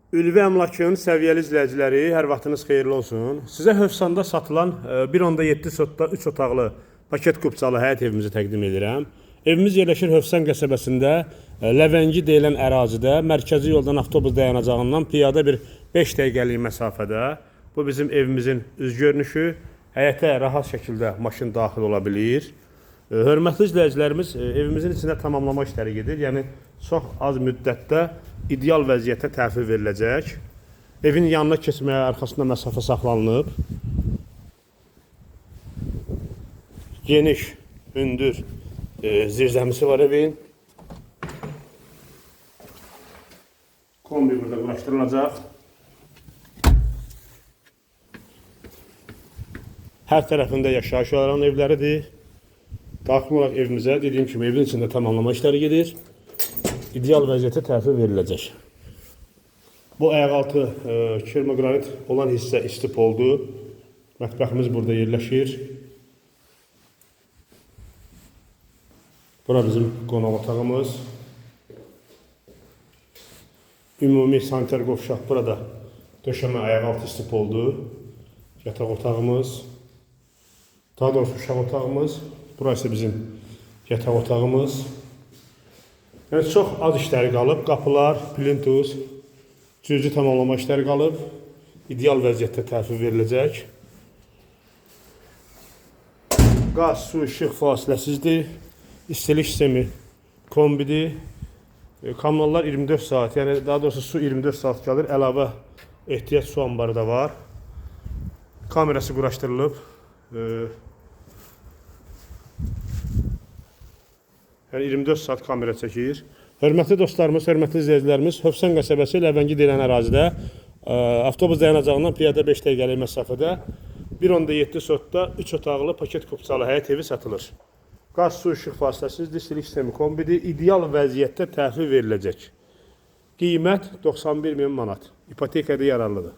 Ülvi Əmlakın səviyyəli izləyiciləri, hər vaxtınız xeyirli olsun. Sizə Hövsanda satılan 1.7 sotda 3 otaqlı paket kupçalı həyət evimizi təqdim edirəm. Evimiz yerləşir Hövsan qəsəbəsində, Ləvəngi deyilən ərazidə, mərkəzi yoldan avtobus dayanacağından piyada bir 5 dəqiqəlik məsafədə. Bu bizim evimizin üz görünüşü. Həyətə rahat şəkildə maşın daxil ola bilir. Hörmətli izləyicilərimiz, evimizin içində tamamlama işləri gedir. Yəni çox az müddətdə ideal vəziyyətə təhvil veriləcək. Evin yanına keçməyə arxasında məsafə saxlanılıb. Geniş, hündür zirzəmisi var evin. Kombi burada quraşdırılacaq. Hər tərəfində yaşayış alan evləridir. Daxil olaraq evimizə, dediyim kimi evin içində tamamlama işləri gedir. İdeal vəziyyətə təhvil veriləcək. Bu ayaqaltı kermoqranit olan hissə istipoldur. Mətbəximiz burada yerləşir. Bura bizim qonaq otağımız. Ümumi sanitar qovşaq burada döşəmə ayaqaltı istipoldur. Yataq otağımız. Daha doğrusu uşaq otağımız. Burası bizim yataq otağımız. Yəni çox az işləri qalıb. Qapılar, plintus, cüzi tamamlama işləri qalıb. İdeal vəziyyətdə təhvil veriləcək. Qaz, su, işıq fasiləsizdir. İstilik sistemi kombidir. Kommunallar 24 saat, yəni daha doğrusu su 24 saat gəlir. Əlavə ehtiyat su anbarı da var. Kamerası quraşdırılıb. Yəni 24 saat kamera çəkir. Hörmətli dostlarımız, hörmətli izləyicilərimiz, Hövsən qəsəbəsi Ləvəngi deyilən ərazidə avtobus dayanacağından piyada 5 dəqiqəlik məsafədə 1.7 sotda 3 otaqlı paket kupçalı həyət evi satılır. Qaz, su, işıq fasiləsizdir, istilik sistemi kombidir. İdeal vəziyyətdə təhvil veriləcək. Qiymət 91 min manat. İpotekada yararlıdır.